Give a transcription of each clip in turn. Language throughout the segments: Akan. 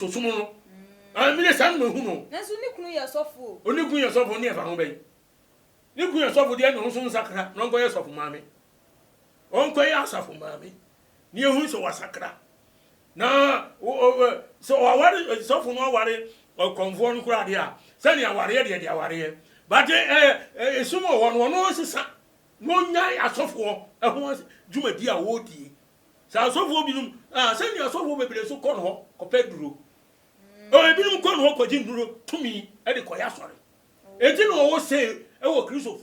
Kristosom no. Ah, me de saa na mahu no. Nanso ne kunu yɛ sɔfo o. O ne kunu yɛ sɔfo ne ɛfa ho bɛn? Ne kunu yɛ sɔfo deɛ na ɔnso nsakra na ɔnkɔyɛ sɔfo maame. Ɔnkɔyɛ asafo maame na yɛhu sɛ wasakra. Na sɛ ɔware sɔfo no aware ɔkɔmfoɔ no koraa deɛ a, sɛnea awareɛ deɛ deɛ awareɛ. But esum wɔ hɔ no ɔno nsesa na ɔnyae asɔfoɔ ho dwumadi a wɔredie. Sɛ asɔfoɔ binom, ah, sɛnea asɔfoɔ bebree nso kɔ no hɔ kɔpɛ duro. Oh, ebinom kɔ no hɔ kɔgye nnuro tumi de kɔyɛ asɔre. Enti na ɔwɔ sei wɔ Kristofoɔ.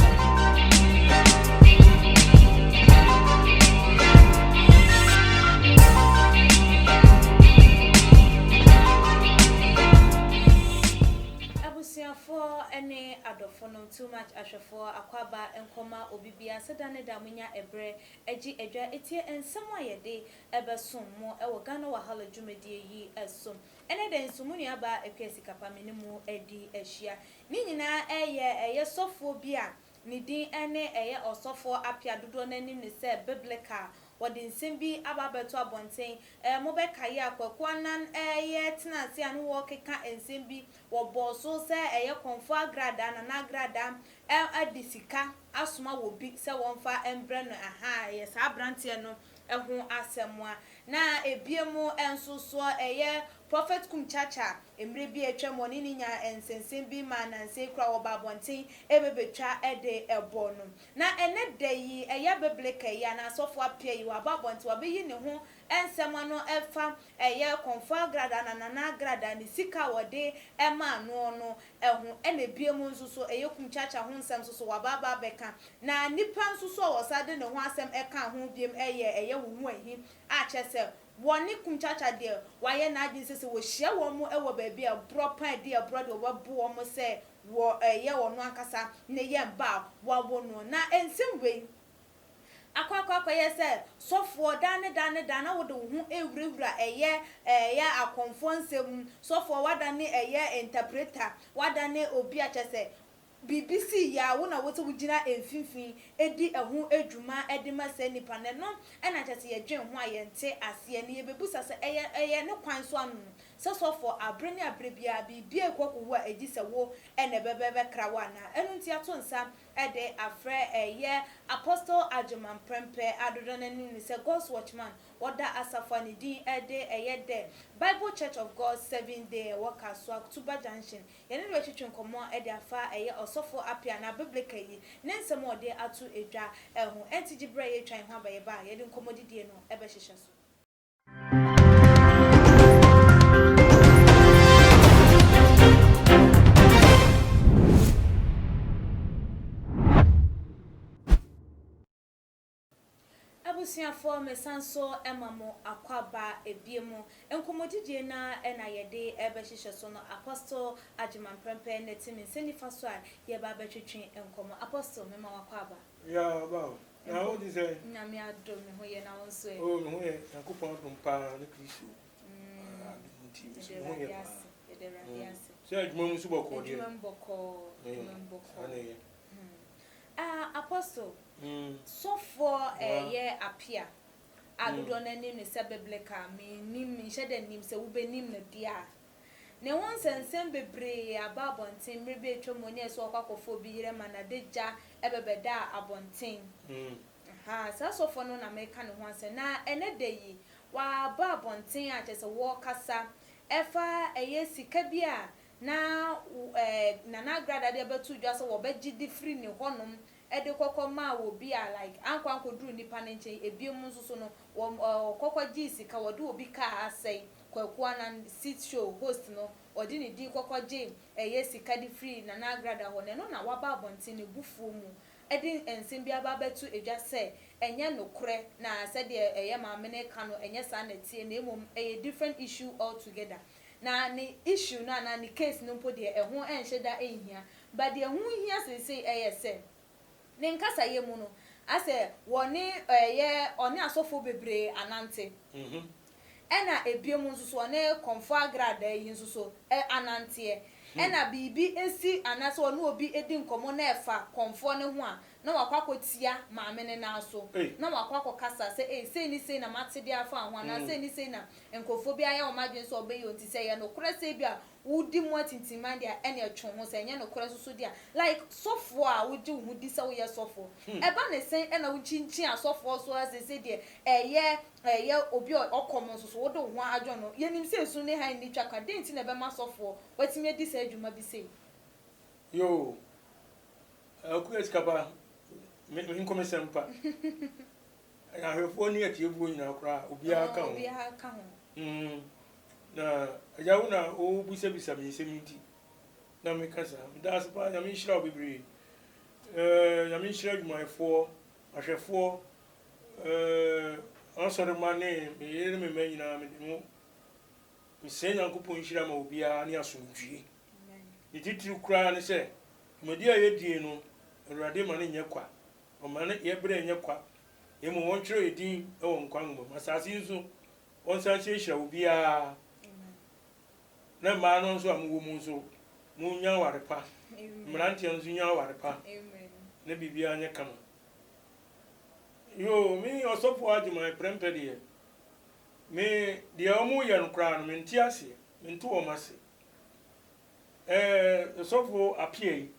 Abusuafoɔ ne adɔfonom too much ahwɛfoɔ akwaaba nkɔma obi biara sɛ da ne da monya ɛberɛ Gye adwa tie nsɛm a yɛde bɛsom mo wɔ Ghana Wahala dwumadie yi so. Ɛnɛ da yi nso mo nua baa Akua Sikapa me ne mo adi ahyia. Ne nyinaa ɛyɛ ɛyɛ sɔfoɔ bi a ne din ne ɛyɛ Ɔsɔfoɔ Appiah dodoɔ no anim no sɛ Biblical. Wɔde nsɛm bi aba abɛto abɔnten. Ɛɛ mo bɛkae a Kwaku Anan ɛyɛ tena ase a ne wɔrekeka nsɛm bi. Wɔbɔɔ so sɛ ɛyɛ Kɔmfoɔ Agradaa, Nana Agradaa de sika asoma wɔ bi sɛ wɔmfa mbrɛ no ahaa ɛyɛ saa abranteɛ no ho asɛm a. Na ebiem nso soɔ ɛyɛ Prophet Kum Chacha mmerɛ bi a atwam ɔne no nyaa nsɛnsɛm bi maa nansa yi koraa wɔba abɔnten ɛbɛbɛtwa de bɔ no. Na ɛnɛ da yi ɛyɛ Biblica yi anaa Asɔfo Appiah yi waba abɔnten wabɛyi ne ho nsɛm ano ɛfa ɛyɛ Kɔmfo Agradaa anaa Nana Agradaa ne sika a wɔde maa noɔ no ho, ɛna biom nso so ɛyɛ kumkyakya ho nsɛm nso so waba aba abɛka. Na nipa nso so a wɔsan de ne ho asɛm ɛka ho biom ɛyɛ ɛyɛ wo ho ahi a kyerɛ sɛ wɔne kumkyakya deɛ wayɛ n'adwene sɛ sɛ wɔhyia wɔn wɔ baabi a ɛborɔ paa di ɛborɔ deɛ wɔbɛbo wɔn sɛ wɔ ɛyɛ ɔno ankasa ne yɛn ba a wawo no. Na nsɛm wei Akɔ akɔ akɔyɛ sɛ sɔfoɔ daa ne daa ne daa na wode wo ho rewurawura ɛyɛ ɛyɛ akɔmfoɔ nsɛm mu, sɔfoɔ woadane ɛyɛ interpreter, woadane obi a kyerɛ sɛ biribi sii yɛ a wo na wosɛ wogyina mfimfini di ɛho dwuma de ma saa nipa no, ɛno na kyerɛ sɛ yɛdwen ho a yɛnte aseɛ na yɛbɛbusa sɛ ɛyɛ ɛyɛ ne kwan so ano no sɛ sɔfoɔ aberɛ ne aberɛ biara biribi rekɔ akɔwu a ɛgye sɛ wo na ɛbɛbɛkra wo anaa, ɛno nti yɛato nsa de afrɛ ɛyɛ Apostle Agyeman Prempeh a dodoɔ no ara nim no sɛ God's Watchman. Wɔda asafo a ne din de ɛyɛ The Bible Church of God Seventh Day ɛwɔ Kasoa, Kutuba Junction. Yɛne no bɛtwetwe nkɔmmɔ de afa ɛyɛ Ɔsɔfo Appiah anaa Biblica yi ne nsɛm a ɔde ato dwa ho. Ɛnti gye berɛ a yɛretwa yɛn ho aba yɛba a, yɛde nkɔmmɔdidie no bɛhyehyɛ so. Abusuafoɔ mesan so ma mo akwaaba biom. Nkɔmmɔdidie no ara na yɛde rebɛhyehyɛ so no, Apostle Agyeman Prempeh na ɛte me nsa nifa so a yɛreba abɛtwetwe nkɔmmɔ. Apostle, mema wo akwaaba. Yeah, aba o. Na wo te sɛn? Nyame adom me ho yɛ na wo nso ɛ? Oh me ho yɛ, Nyankopɔn adom paa ne Kristo adom nti me nso me ho yɛ paa. Yɛda Awurade ase. Sɛ adwuma mu nso bɔkɔɔ deɛ? Adwuma mu bɔkɔɔ, adwuma mu bɔkɔɔ. Saa na ɛyɛ. Ah, Apostle, sɔfoɔ ɛyɛ Appiah a dodoɔ no anim no sɛ Biblical, mennim, menhyɛ da nnim sɛ wobɛnim no deɛ a. Ne ho nsɛnsɛm bebree aba abɔnten mmere bi a atwam mu ne ɛsɛ ɔkɔ akɔfa obi yere ma n'adagya bɛbɛdaa abɔnten. Ahaa, saa sɔfoɔ no na mereka ne ho asɛm. Na ɛnnɛ da yi, waba abɔnten a kyerɛ sɛ wɔrekasa ɛfa ɛyɛ sika bi a na ɛɛ Nana Agrada de abɛto dwa sɛ wɔbɛgye de firi ne hɔnom de kɔkɔ maa obi a like ankɔ ankɔduru nipa no nkyɛn. Ebinom nso so no, wɔn wɔkɔkɔ gyee sika, wɔde obi kaa asɛe. Kwaku Annan Seat Show host no, ɔde ne din kɔkɔ gyee ɛyɛ sika de firii Nana Agrada hɔ, na ɛno na waba abɔnten n'abufuo mu de nsɛm bi aba abɛto dwa sɛ ɛnyɛ nokorɛ na sɛdeɛ ɛyɛ maame no reka no ɛnyɛ saa na ɛteɛ na mmom ɛyɛ different issue all together. Na ne issue no anaa ne case no mpo deɛ ɛho nhyɛ da nhia but deɛ ɛho hia seesei ɛyɛ sɛ Ne nkasayɛ mu no, asɛ wɔne ɛyɛ ɔne asɔfoɔ bebree anante. Ɛna ebiom nso so ɔne Kɔmfoɔ Agradaa yi nso so ananteɛ. Ɛna biribi si anaasɛ ɔne obi di nkɔmmɔ na ɛfa kɔmfoɔ no ho a, na wakɔ akɔtia maame no nan so, na wakɔ akɔkasa sɛ, Ei, sei ne sei na mate de afa wo ho, anaa sei ne sei na nkurɔfoɔ bi ayɛ wɔn adwene sɛ wɔbɛyɛ wo nti, sɛ ɛyɛ nokorɛ sɛ ebia wodi mu atintimman deɛ a, ɛnneɛ twe wo ho, sɛ ɛnyɛ nokorɛ nso so deɛ a, like sɔfoɔ a wogye wo ho di sɛ woyɛ sɔfoɔ, ɛba ne sɛn na wokyinkyin asɔfoɔ so ara seesei deɛ ɛyɛ ɛyɛ obi a ɔkɔm nso so wode wo ho adwene no, yɛnim sɛ esu ne hann nni twaka, dɛn nti na ɛbɛma sɔfoɔ watumi adi saa dwuma bi sei? Yoo, Akua Sikapa, me me nkɔmhyɛsɛm pa. Ahwɛfoɔ ne atiefoɔ nyinaa koraa, obiara ka ho. Obiara ka ho. Mm, na agya wo na wobisabisa me nsɛm nti na meka saa. Meda ase paa, Nyame nhyira wo bebree. Eh, Nyame nhyira adwumayɛfoɔ, ahwɛfoɔ, eh, asɔremma ne me yere ne me mma nyinaa mede mo mesrɛ Nyankopɔn nhyira ma obiara ne asomdwie. Ne titiriw koraa ne sɛ dwumadi a yɛdie no, Awurade ma no nyɛ kwa. Ɔmma ne yɛ berɛ nyɛ kwa, na mmom wɔntwerɛ yɛ din wɔ nkwa nwoma mu. Asase yi nso, wɔnsan nhyirahyira obiara, na mmaa no nso a mowɔ mu nso, monnya aware pa, mmeranteɛ nso nya aware pa, na biribiara nyɛ kama. Yoo, me Ɔsɔfoɔ Agyemang Prempeh deɛ, me deɛ wɔyɛ no koraa no, mente aseɛ, mente wɔn ase. Ɛɛ, Ɔsɔfo Appiah yi,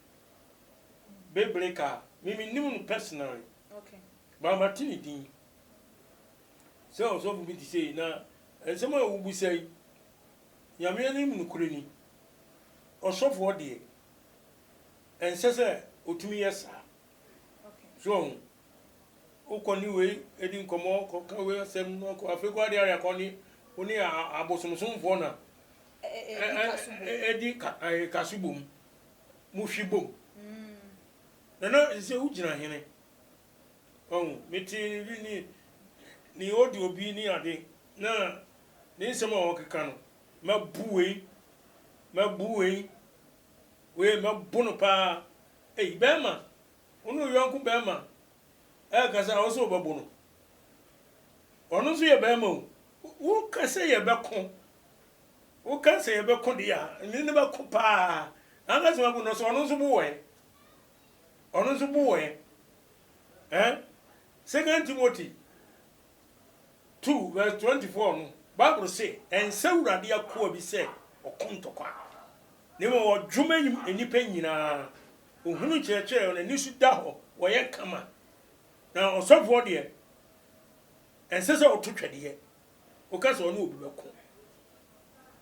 Biblical, me mennim no personally, but mate ne din sɛ ɔsɔfo bi te sei, na nsɛm a wobisa yi, Nyame anim nokorɛ ni, ɔsɔfoɔ deɛ, ɛnsɛ sɛ ɔtumi yɛ saa. So wahu? Wokɔ ne wei di nkɔmmɔ, kɔka wei asɛm, na kɔ, afei koraa deɛ ayɛ akɔ ne, wo ne abosomsomfoɔ na ɛdi kaso bom, mohwe bom. Na na sɛ wogyina hene, ɔhu, mete ne ne ne audio bi ne ade, na ne nsɛm a ɔkeka no, mɛbu wei, mɛbu wei, wei mɛbo no paa. Ei, bɛrima, Wo ne wo yɔnko barima rekasa a, wo sɛ wobɛbo no. Ɔno nso yɛ barima o. Woka sɛ yɛbɛko. Woka sɛ yɛbɛko deɛ a, ne ne bɛko paa. Na aka sɛ mɛbo no sɛ ɔno nso bo wɔ ɛ. Ɔno nso bo wɔ ɛ. Eh? Second Timothy 2 verse 24 no, Bible se, ɛnsɛ Awurade akoa bi sɛ ɔko ntɔkwa, na mmom ɔdwom nnipa nyinaa. Ohunu nkyerɛkyerɛ, n'ani so da hɔ, ɔyɛ kama. Na ɔsɔfoɔ deɛ, ɛnsɛ sɛ ɔto twɛdeɛ. Woka sɛ ɔne obi bɛko.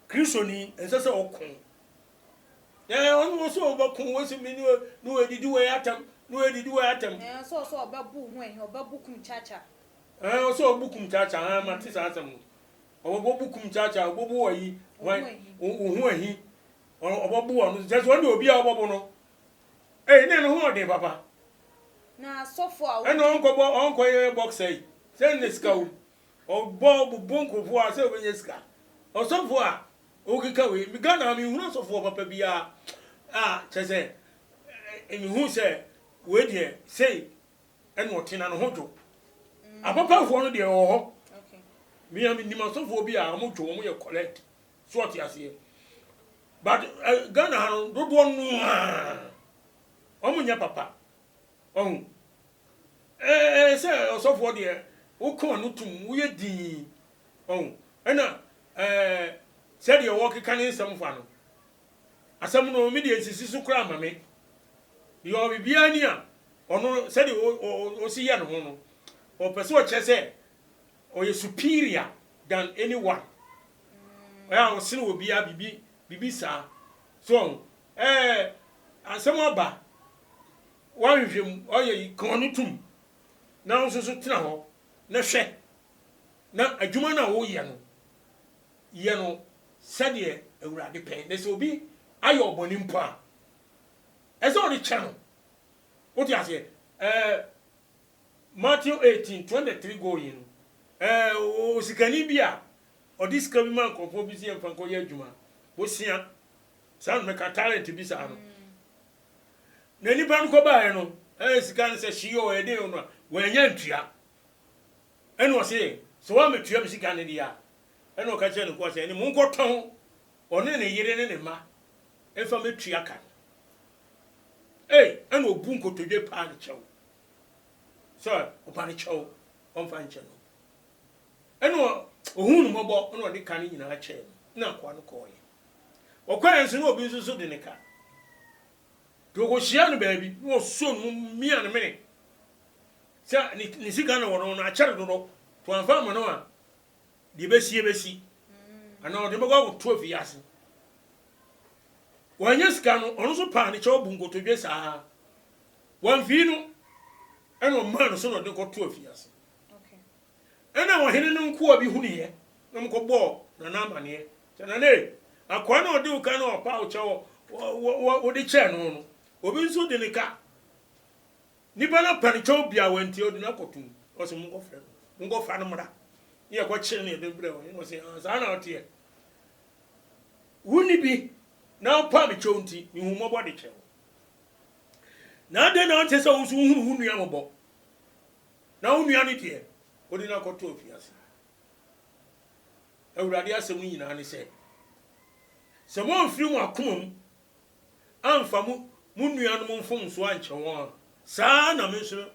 Kristoni, ɛnsɛ sɛ ɔko. Ɛɛ, ɔno wɔ sɛ ɔbɛko, wɔ sɛ me ne wɔadidi wɔ atam, ne wɔadidi wɔ atam. Ɛɛ, sɛ ɔsɛ ɔbɛbo ho ɛhe, ɔbɛbo kum kyakya. Ɛɛ, ɔsɛ ɔbo kum kyakya, ɛɛ, mate saa asɛm no. Ɔbɛbo kum kyakya, ɔbɛbo ayi, wo ho ahi. Ɔbɛbo ɔno, kyerɛ sɛ ɔno deɛ obiara ɔbɛbo no. Ei, ne ne ho ɔden papa. Na asɔfo a wodi. Ɛna ɔnkɔbɔ, ɔnkɔyɛ boxer yi, sɛ ne sika wom. Ɔbɔ, ɔbobɔ nkurɔfoɔ a sɛ ɔbɛnya sika. Ɔsɔfo a ɔkeka wei, me Ghana ha menhunu ɔsɔfoɔ papa biara a kyerɛ sɛ mehu sɛ wei deɛ sei ɛna ɔte na ne ho dwo. Apapafoɔ no deɛ ɛwɔ hɔ. Me a menim asɔfoɔ bi a wɔn dwo, wɔn yɛ collect. So ɔte aseɛ? But eh, Ghana ha no dodoɔ no ara wɔn nyɛ papa. Ɔho ɛɛ eh, sɛ ɔsɔfoɔ deɛ woka ɔno tum woyɛ dinn. Ɔho ɛna ɛɛ sɛdeɛ wɔkeka ne nsɛm fa no asɛm no me deɛ nsisi so koraa ma me. Deɛ ɔbibiara ni a ɔno sɛdeɛ ɔsi yɛ ne ho no ɔpɛ sɛ ɔkyerɛ sɛ Ɔyɛ superior than anyone. Ɔyɛ a ɔsene obiara bibi bibi saa. So ɔho ɛɛ asɛm aba wahwehwɛ mu ɔyɛ yi ka ɔno tum na wo nso so tena hɔ na hwɛ na adwuma no a woyɛ no yɛ no sɛdeɛ Awurade pɛ na sɛ obi ayɛ ɔbɔne mpo a ɛsɛ ɔde kyɛ no. Wote aseɛ? Ɛɛ Matthew 18, 23 going no, ɛɛ osikani bi a ɔde sika bi ma nkurɔfoɔ bi sɛ yɛmfa nkɔyɛ adwuma, bosea, saa no mɛka talent bi saa no. Na nipa no kɔbaeɛ no, ɛɛ sika no sɛ hyee o ɛden o no a, wɔanya ntua. Ɛna ɔse, sɛ woammɛtua me sika no deɛ a, ɛna ɔka kyerɛ ne nkoa sɛ, ɛne monkɔtɔn ɔne ne yere ne ne mma. mfa mɛtua ka no. Ei, ɛna ɔbu nkotodwe paa ne kyɛw sɛ ɔpa ne kyɛw ɔmfa nkyɛ no. Ɛna ɔhuu no mmɔbɔ ɛna ɔde ka no nyinaa kyɛɛ no, ɛna akoa no kɔɔeɛ. Ɔkɔeɛ nso na obi nso so de ne ka. Nti ɔkɔhyiaa no baabi na ɔsoo no mu mia no mene sɛ ne sika na wɔ no no akyɛre dodo, nti wamfa amma no a deɛ ɛbɛsi ɛbɛsi anaa ɔde bɛkɔ akɔto afiase. Wanyɛ sika no, ɔno nso paa ne kyɛw bu nkotodwe saa. Wamfii no, ɛna ɔmaa no so na ɔde kɔto afiase. Ɛna ɔhene no nkoa bi hunuiɛ na wɔkɔbɔɔ Nana amaneɛ sɛ, Nana ei, akoa no a ɔde wo ka na ɔpaa wo kyɛw a wode kyɛɛ no no, obi nso de ne ka. Nipa no apa ne kyɛw biawa nti ɔde no akɔto mu. Ɔse monkɔfrɛ no, monkɔfa no mmra. Ne yɛkɔkyere no yɛde no brɛɛ ɔhene. Ɔse, ah, saa na ɔteɛ. Wonni bi na wopaa me kyɛw nti, mehu mmɔbɔ de kyɛ wo. Na adɛn na ɔnte sɛ wo nso wohunu wo nua mmɔbɔ? Na wo nua no deɛ, wode no akɔto afiase. Awurade asɛm no nyinaa ne sɛ, sɛ moamfiri mo akoma mu amfa mo mo nuanom mfomsoɔ ankyɛ wɔn a, saa ara na me nso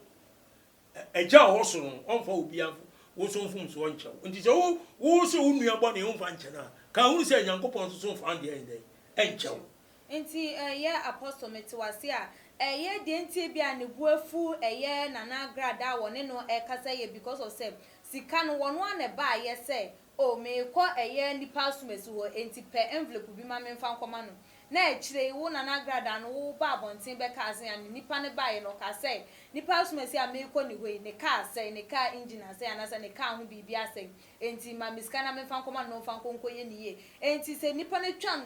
Agya a ɔwɔ soro no, ɔmfa obiara wo nso mfomsoɔ nkyɛ wo. Nti sɛ wo wo sɛ wo nua bɔne womfa nkyɛ no a, ka hunu sɛ Nyankopɔn nso so mfa wo deɛ nyɛ dɛn? Ɛnkyɛ wo. Nti ɛyɛ Apostle mete wo ase a, ɛyɛ deɛ nti ebia ne bo afu ɛyɛ Nana Agradaa a wɔne no ɛkasa yɛ because of sɛ sika no wɔno ara na ɛbaayɛ sɛ oh meekɔ ɛyɛ nipa asomasi hɔ enti pɛ envelope bi ma menfa nkɔma no na akyire yi wo Nana Agradaa no wo ba abɔnten bɛkaa sɛ ane nipa no baeɛ no ɔkaa sɛ nipa asomasi a meekɔ ne hɔ yi ne car asɛe ne car engine asɛe anaasɛ ne car ho biribi asɛe enti ma me sika na menfa nkɔma no na ɔmfa nkɔ nkɔyɛ ne yie enti sɛ nipa no twa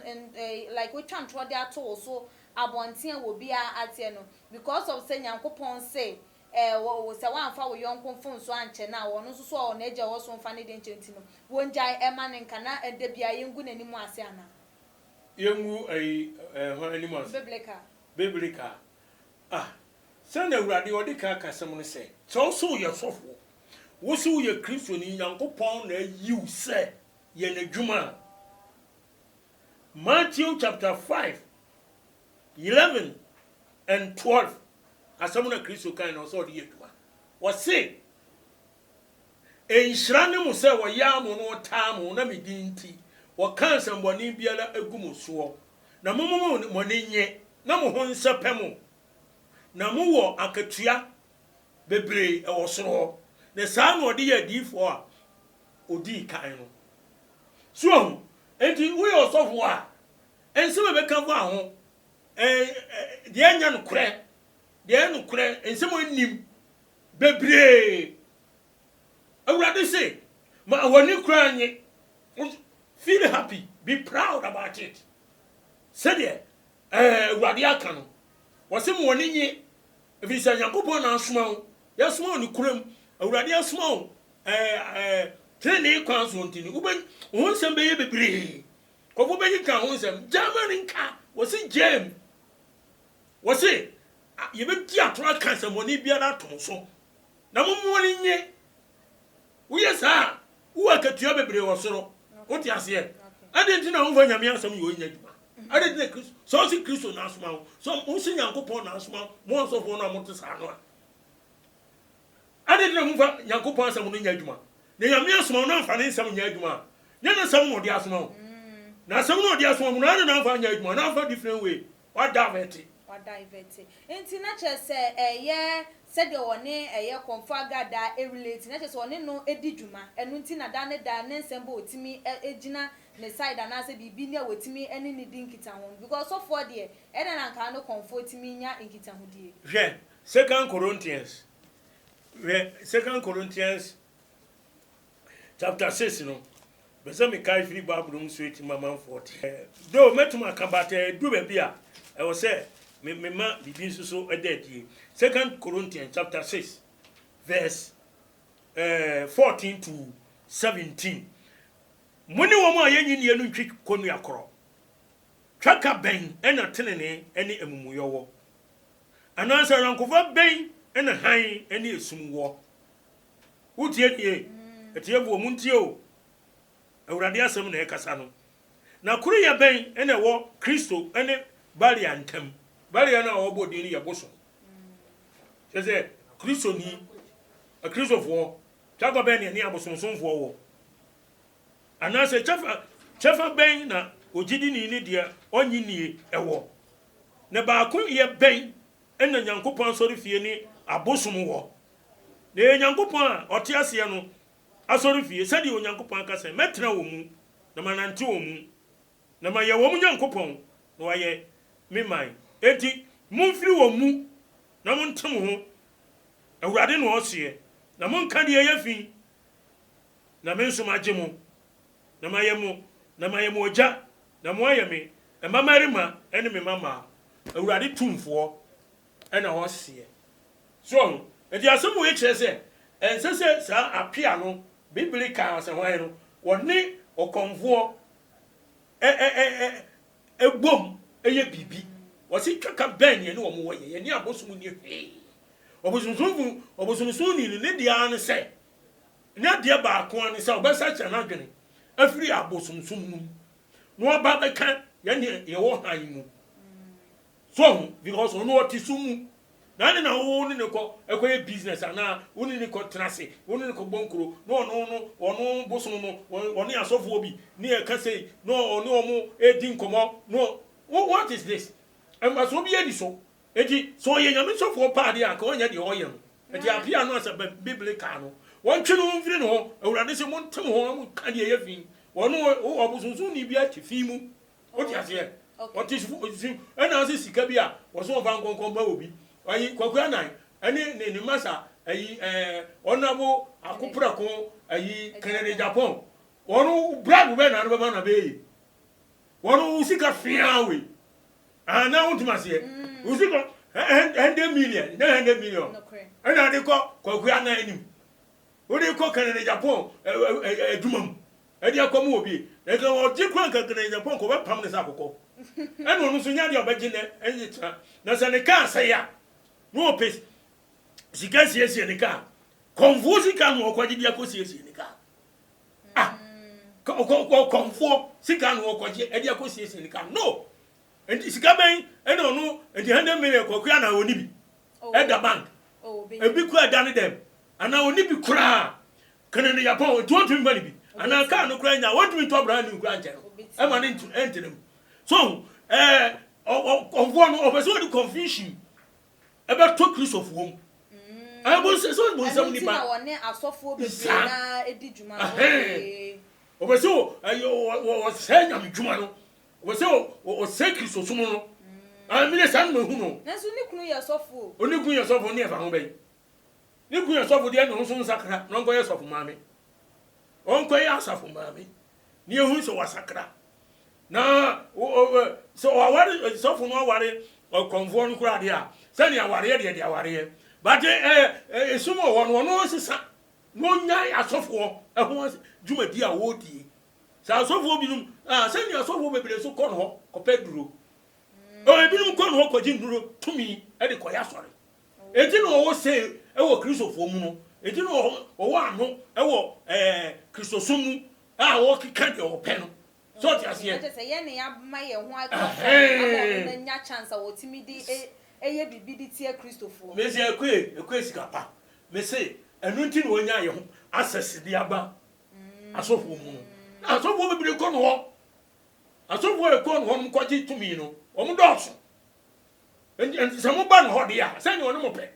like wotwa ntorɔ de ato wo so abɔnten a obiara ateɛ no because of sɛ Nyankopɔn se eh, wo, sɛ woamfa wo yɔnko mfomsoɔ ankyɛ no a, ɔno nso so a ɔwɔ n'agya a ɔwɔ soro mfa ne deɛ nkyɛ nti no, wongyae ɛma no nka na da biara yɛngu n'anim ase anaa? Yɛngu ayi eh, hwan anim ase? Biblical. Biblical. Ah, sɛ na Awurade ɔde kan aka asɛm no sɛ, sɛ wo se woyɛ sɔfoɔ, wo se woyɛ Kristoni, Nyankopɔn na ayi wo sɛ yɛ n'adwuma a, Matthew chapter 5, 11 and 12 asɛm na Kristo kae na ɔsɛ ɔde yɛ adwuma. Ɔse, Nhyira ne mo sɛ wɔyaa mo na wɔtaa mo na me din nti wɔka nsɛmmɔne biara gu mo soɔ, na momma mo ani nnye na mo ho nsɛpɛ mo, na mowɔ akatua bebree wɔ soro hɔ. Na saa na ɔde yɛɛ adiyifoɔ a ɔdii kan no. So wahu? Enti woyɛ ɔsɔfoɔ a, Nsɛm a ɛbɛka fa ho, deɛ ɛnyɛ nokorɛ, deɛ ɛyɛ nokorɛ, nsɛm a ɛnnim bebree. Awurade se, ma w'ani koraa nye, feel happy, be proud about it. Sɛdeɛ Awurade aka no, wɔse ma w'ani nye, ɛfiri sɛ Nyankopɔn na asoma wo, yɛasoma wo nokorɛ mu, Awurade asoma wo tenenee kwan soɔ nti no, wo ho nsɛm bɛyɛ bebree. Nkurɔfoɔ bɛkeka ho nsɛm. Germany nka, wɔse gyam. Wɔse yɛbɛdi atoro aka nsɛmmɔne biara ato mo so. Na mo mo ani nnye. Woyɛ saa a, wowɔ akatua bebree wɔ soro. Wote aseɛ? Adɛn nti na womfa Nyame asɛm yɛ ɔnyɛ adwuma? Adɛn nti na Kristo, sɛ wose Kristo na asoma wo, sɛ wose Nyankopɔn na asoma mo asɔfoɔ no a mote saa no a, Adɛn nti na momfa Nyankopɔn asɛm no nyɛ adwuma? Na Nyame asoma wo na amfa ne nsɛm nyɛ adwuma a, nyɛ ne nsɛm na ɔde asoma wo. Na asɛm no a ɔde asoma mo no, adɛn na amfa anyɛ adwuma na amfa different way? Wadivert. Wadivert. Nti na kyerɛ sɛ ɛyɛ sɛdeɛ ɔne ɛyɛ Kɔmfo Agradaa relate, na kyerɛ sɛ ɔne no di dwuma, ɛno nti na da ne da ne nsɛm bɔ ɔtumi gyina ne side anaasɛ biribi ni a wɔtumi ne no di nkitaho no, because sɔfoɔ deɛ ɛdɛn na anka ne Kɔmfoɔ tumi nya nkitahodie. Hwɛ Second Corinthians Hwɛ Second Corinthians chapter 6 no. Bɛ sɛ mekae firi Bible mu straight ma manfoɔ te. Though mɛtum aka but ɛduru baabi a ɛwɔ sɛ mema biribi nso so ɛda adie. Second Corinthians chapter 6 verse 14 to 17. Mo ne wɔn a yɛnyi nnie no ntwi kɔnnua korɔ. Twaka bɛn na tenenee ne amumuyɔ wɔ? Anaasɛ ayɔnkofa bɛn na hann ne esum wɔ? Wotie nie? Atiefoɔ, montie o! Awurade asɛm na ɛrekasa no. Na koroyɛ bɛn na ɛwɔ Kristo ne Belial ntam? Belial no a wɔbɔ din no yɛ bosom. Kyerɛ sɛ, Kristoni, Akristofoɔ, kyɛfa bɛn na ɛne abosonsomfoɔ wɔ? Anaasɛ kyɛfa, kyɛfa bɛn na ogyidini ne deɛ ɔnnye nnie wɔ? Na baakoyɛ bɛn na Nyankopɔn asɔrefie ne abosom wɔ? Na ɛyɛ Nyankopɔn a ɔte aseɛ no asɔrefie, sɛdeɛ Onyankopɔn aka sɛ, Mɛtena wɔn mu, na manante wɔn mu, na mayɛ wɔn Nyankopɔn, na wɔayɛ me man. Enti momfiri wɔn mu, na monte mo ho, Awurade na ɔseɛ, na monnka deɛ ɛyɛ fi, na me nso magye mo, na mayɛ mo, na mayɛ mo agya, na moayɛ me mmammarima ne me mmammaa, Awurade Tumfoɔ na ɔseɛ. So wahu? Enti asɛm wei kyerɛ sɛ ɛnsɛ sɛ saa apea no, Biblia kaa sɛ hwan no, wɔne ɔkɔmfoɔ bom yɛ biribi. Wɔse twaka bɛn na yɛne wɔn wɔ yɛ? Yɛne abosom nni hwee. Ɔbosomsomfo, ɔbosomsomni no, ne deɛ ara ne sɛ, n'adeɛ baako ara ne sɛ ɔbɛsakyera n'adwene afiri abosomsom no mu na waba abɛka yɛne yɛwɔ hann mu. So wahu? Because ɔno ɔte sum mu. Na ade na wo ne no kɔ ɛkɔyɛ business anaa wo ne no kɔ tena ase, wo ne no kɔ bɔ nkuro, na ɔno no, ɔno bosom no, ɔne asɔfoɔ bi ne ɛka sei, na ɔne wɔn redi nkɔmmɔ, na what is this? Mfasoɔ biara nni so. Enti sɛ ɔyɛ Nyame sɔfoɔ paa deɛ a, anka ɔnyɛ deɛ ɔyɛ no. Enti apea no asɛ bibli kaa no, wɔntwe ne ho mfiri ne ho. Awurade se, monte mo ho na monka deɛ ɛyɛ fi. Ɔno, ɔbosonsonni biara te fi mu. Wote aseɛ? Ɔte si ɛna ɔse sika bi a wɔso wɔmfa nkɔnkɔ mma obi. Ayi Kwaku Anan ɛne ne ne masa ayi ɛɛ Honourable Akoprako ayi Kennedy Agyapong. Wɔn bribe bɛn na ano bɛma na bɛyɛ yie? Wɔn wo sika fiaa wei. Ah na wontumi aseɛ. Wo sika 100 million, nyɛ 100 million. Ɛna ade kɔ Kwaku Anan anim. Wode kɔ Kennedy Agyapong adwuma mu. Ɛde akɔ mu wɔ bi. Na nka ɔgye koraa nka Kennedy Agyapong nka ɔbɛpam no sɛ akokɔ. Ɛna ɔno nso nyɛ adeɛ a ɔbɛgye nɛ ɛnye kyena. Na sɛ ne kaa sɛe a, na ɔpɛ sika siesie ne kaa. Kɔmfoɔ sika na ɔkɔgye de akɔ siesie ne kaa. Ah, kɔmfoɔ sika na ɔkɔgye ɛde akɔ siesie ne kaa. No! Nti sika bɛn ɛna ɔno nti 100 million kɔkua na ɔni bi. Ɛda bank. Ebi kura ɛda ne dɛm. Anaa ɔni bi koraa. Kene no yapɔn nti wɔntumi mma no bi. Anaa kaa no koraa nya wɔntumi ntɔ brand new koraa nkyɛ no. Ɛma ne ntena mu. So ɛɛ ɔkɔmfoɔ no ɔpɛ sɛ ɔde confusion ɛbɛtɔ Kristofoɔ mu. Ɛɛ bonsɛ sɛ bonsam nipa. Ɛno nti na wɔne asɔfoɔ bebree naa di dwuma no. Okay. Ɔpɛ sɛ ɔsɛe nyame dwuma no. Ɔpɛ sɛ ɔsɛe Kristosom no. Ɛɛ mene saa na mahu no. Nanso ne kunu yɛ sɔfo o. Ne kunu yɛ sɔfo ne ɛfa ho bɛn? Ne kunu yɛ sɔfo deɛ na ɔno nso nsakra na ɔnkɔyɛ sɔfo maame. Ɔnkɔyɛ asafo maame na yɛhu sɛ wasakra. Na sɛ ɔware sɔfo no aware ɔkɔmfoɔ no koraa deɛ a, sɛnea awareɛ deɛ deɛ awareɛ. But esum wɔ hɔ no ɔno nsesa na ɔnyae asɔfoɔ ɛho dwumadi a wɔredie. Sɛ asɔfoɔ binom, sɛnea asɔfoɔ bebree nso kɔ no hɔ kɔpɛ duro. Ebinom kɔ no hɔ kɔgye nnuro tumi de kɔyɛ asɔre. Enti na wɔwɔ say wɔ Kristofoɔ mu no, enti na wɔwɔ ano wɔ Kristosom mu a wɔkeka deɛ wɔpɛ no. So ɔte aseɛ? Kyerɛ sɛ yɛn na yɛama yɛn ho aka fam ama ɔno no anya chance a ɔtumi de yɛ biribi de tia Kristofoɔ. Mese Akue, Akue sika pa. Mese ɛno nti na wɔanya yɛn ho access de aba asɔfoɔ mu no. Na asɔfoɔ bebree kɔ no hɔ. Asɔfoɔ a ɛkɔ no hɔ nom kɔgye tumi no, wɔn dɔɔso. Enti enti sɛ moba ne hɔ deɛ a, sɛdeɛ ɔne mo pɛ.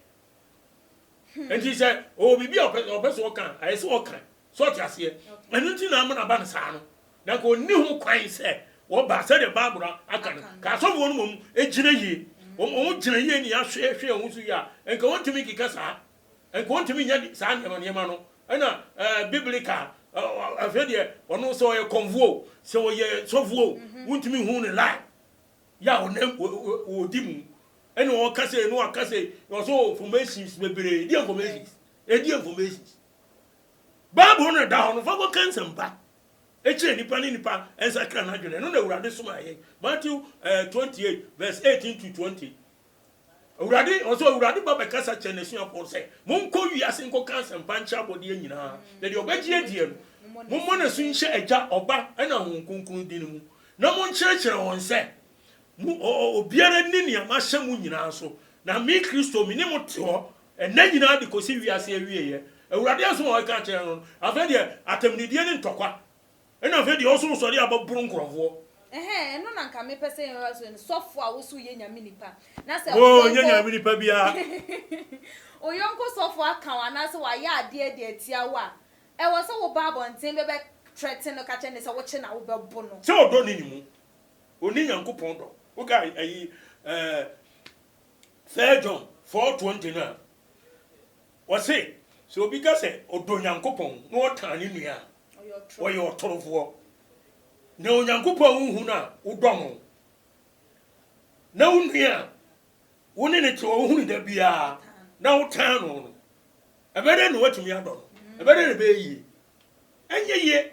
Enti sɛ ɔwɔ biribi a ɔpɛ ɔpɛ sɛ ɔka a, ɛyɛ sɛ ɔka. So ɔte aseɛ? Ɛno nti na ama no aba no saa no. Na nka ɔnni ho kwan sɛ wɔba sɛdeɛ Bible aka no. Ka asɔfoɔ no mmom gyina yie. Wɔn wɔn gyina yie ne ahwɛ hwɛ wɔn so yie a, nka wɔntumi nkeka saa. Nka wɔntumi nyɛ saa nneɛma nneɛma no. Ɛna ɛɛ biblical afei deɛ ɔno sɛ ɔyɛ kɔmfoɔ o, sɛ ɔyɛ sɔfoɔ o, wontumi nhu ne line. Yɛ a ɔnam ɔdi mu ɛna ɔka sei na waka sei na ɔsɛ informations bebree di informations ɛdi informations. Bible no ɛda hɔ no fa kɔka nsɛmpa ɛkyerɛ nipa ne nipa ɛnsakra n'adwene. Ɛno na Awurade soma yɛn. Matthew 28 verse 18 to 20. Awurade ɔsɛ Awurade ba bɛkasa kyerɛ n'asuafoɔ sɛ, monkɔ wiase nkɔka asɛmpa nkyerɛ abɔdeɛ nyinaa, na deɛ ɔbɛgye adie no, mommɔ no asu nhyɛ Agya, Ɔba, ɛna Honhom Kronkron din mu. Na monkyerɛkyerɛ wɔn sɛ, mo, ɔ, ɔ, obiara nni nea mahyɛ mo nyinaa so, na me Kristo, me ne mo te hɔ nna nyinaa de kɔsi wiase awieeɛ. Awurade asɛm a ɔreka akyerɛ no no, afei deɛ atɛmnidie ne ntɔkwa, ɛna afei deɛ ɔso sɔre abɛboro nkurɔfoɔ. Ɛhɛn, ɛno na nka mepɛ sɛ yɛhwɛ so no, sɔfo a wo so woyɛ Nyame nipa, na sɛ Oh, wo nyɛ yɔnko, Nyame nipa biara. wo yɔnko sɔfo aka wo anaasɛ wayɛ adeɛ de atia wo a, Ɛwɔ sɛ woba abɔnten bɛbɛ threaten no ka kyerɛ no sɛ wokye no a wobɛbo no. Sɛ ɔdɔ nni ne mu. Ɔnni Nyankopɔn dɔ. Wokae ayi ɛɛ Third John 4:20 no a, ɔse sɛ obi ka sɛ ɔdɔ Nyankopɔn na ɔtan ne nua a, ɔyɛ ɔtorofoɔ. Na Onyankopɔn a wonhu no a wodɔ no, na wo nua a wo ne no te hɔ, wohu no da biara na wotan no no, Ɛbɛyɛ dɛn na woatumi adɔ no? Ɛbɛyɛ dɛn na ɛbɛyɛ yie? Ɛnyɛ yie.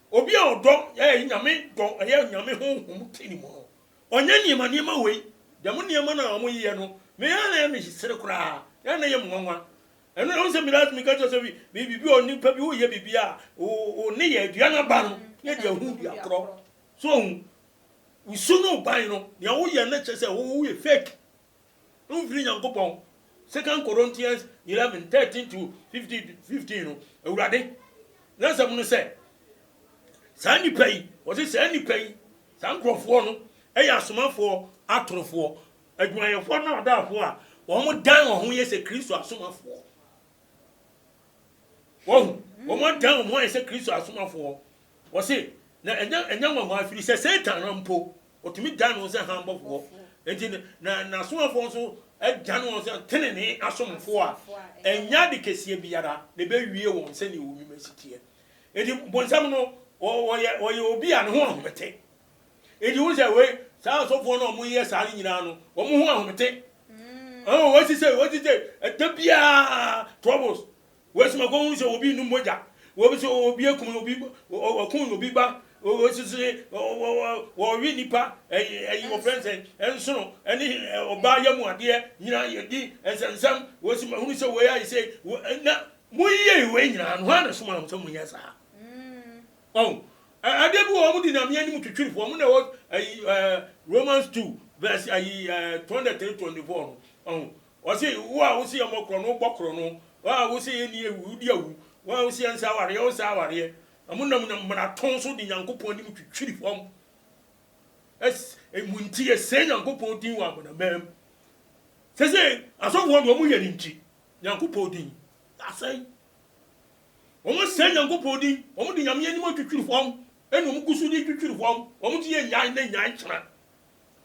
Obi a ɔdɔ ɛyɛ Nyame dɔ, ɛyɛ Nyame honhom te ne mu no, ɔnyɛ nneɛma nneɛma wei. Dɛm nneɛma no a wɔyeyɛ no, me ara na ɛyɛ me sere koraa, ɛyɛ na ɛyɛ me nwanwa. Ɛno na wohu sɛ me last meka kyerɛ sɛ biribi wɔ nipa bi woyɛ biribi a wo ne yɛ dua no aba no yɛ deɛ hu dua korɔ. So ohu, wo su ne wo ban no, nea woyɛ no kyerɛ sɛ woyɛ fake. Womfiri Nyankopɔn, Second Corinthians 11, 13 to 15, 15 no, Awurade n'asɛm no sɛ, saa nnipa yi, wɔse saa nnipa yi, saa nkurɔfoɔ no yɛ asomafoɔ atorofoɔ, adwumayɛfoɔ nnaadaafoɔ a wɔn dan wɔn ho yɛ sɛ Kristo asomafoɔ. Wɔhu, wɔn adan wɔn ho ayɛ sɛ Kristo asomafoɔ. Wɔse, na ɛnyɛ ɛnyɛ nwanwa ɛfiri sɛ Satan no mpo ɔtumi dan ne ho sɛ hann bɔfoɔ. Enti na n'asomafoɔ nso dan wɔn sɛ tenenee asomfoɔ a ɛnyɛ ade kɛseɛ biara na ɛbɛwie wɔn sɛdeɛ wɔn nnwuma si teɛ. Enti bonsam no ɔyɛ ɔyɛ obi a ne ho ahomete. Enti wohu sɛ wei saa asɔfoɔ no a wɔyɛ saa no nyinaa no wɔn ho ahomete. Ɔn wɔsi sɛ wɔsi sɛ ɛda biara troubles. Wɔasi ma kɔhu sɛ obi num mogya, wɔbi sɛ obi akum obi, wɔkum obi ba, wɔsi sɛ wɔwe nipa, ɛyi wɔfrɛ nsɛn, nsono, ɛne ɔbaa yɛ mu adeɛ nyinaa yɛdi nsɛnsɛm, wɔsi ma hunu sɛ wei ayɛ sɛ, na moyɛ wei nyinaa no, hwan na soma mo sɛ monyɛ saa? Ɔn, adeɛ bi wɔ wɔn de nyame anim twitwiri fo, wɔn na ɛwɔ ayi Romans 2 verse ayi 23 24 no, ɔn, Ɔse, Wo a wose yɛmmɔ korɔno, wobɔ korɔno, wo a wose yɛnni awu, wodi awu, wo a wose yɛnsɛ awareɛ, wosɛ awareɛ. Na monam mmarato so de Nyankopɔn anim twitwiri fam. Ɛs, mo nti yɛsɛe Nyankopɔn din wɔ amanaman mu. Sese asɔfoɔ deɛ wɔn yɛ no nti, Nyankopɔn din asɛe. Wɔn asɛe Nyankopɔn din, wɔn de Nyame anim atwitwiri fam, ɛna wɔn gu so de twitwiri fam, wɔn nti yɛ nyae na nyae kyena.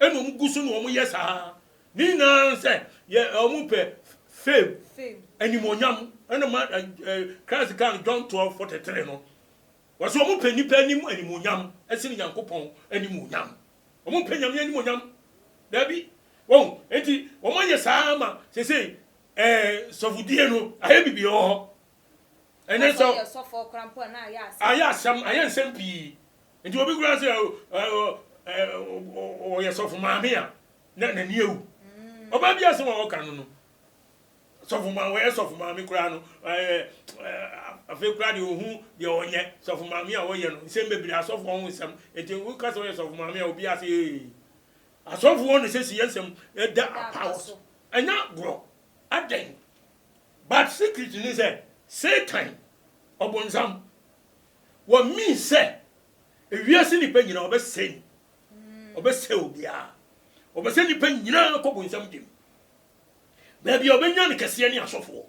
Ɛna wɔn gu so na wɔn yɛ saa. Ne nyinaa sɛ yɛ wɔn pɛ fame, animuonyam. Ɛna ma ɛ Christ kaa no John 12:43 no. Wɔsɛ wɔn pɛ nipa anim animuonyam ɛsene Nyankopɔn animuonyam. Wɔn pɛ Nyame animuonyam. Daabi. Wɔn enti wɔn ayɛ saa ama sesei ɛɛ sɔfodie no ayɛ bibi wɔ hɔ. Ɛnyɛ sɛ ayɛ asɛm ayɛ nsɛm pii. Nti obi koraa sɛ ɔyɛ sɔfo maame a na n'ani awu. Ɔbaa bi asɛm a ɔka no no, sɔfo maame wɔyɛ sɔfo maame koraa no afei koraa deɛ ohu deɛ ɔnyɛ sɔfo maame a ɔyɛ no nsɛm bebree asɔfo ho nsɛm nti woka sɛ ɔyɛ sɔfo maame a obi ase ee asɔfo wɔn na sɛ si yɛ nsɛm ɛda apaw so ɛnyɛ agorɔ adɛn but secret ne sɛ Satan ɔbonsam Wɔ mean sɛ ewiase nnipa nyinaa ɔbɛsɛe no. Ɔbɛsɛe obiara. Ɔpɛ sɛ nnipa nyinaa kɔ bonsam gyem. Baabi a ɔbɛnya no kɛseɛ ne asɔfoɔ.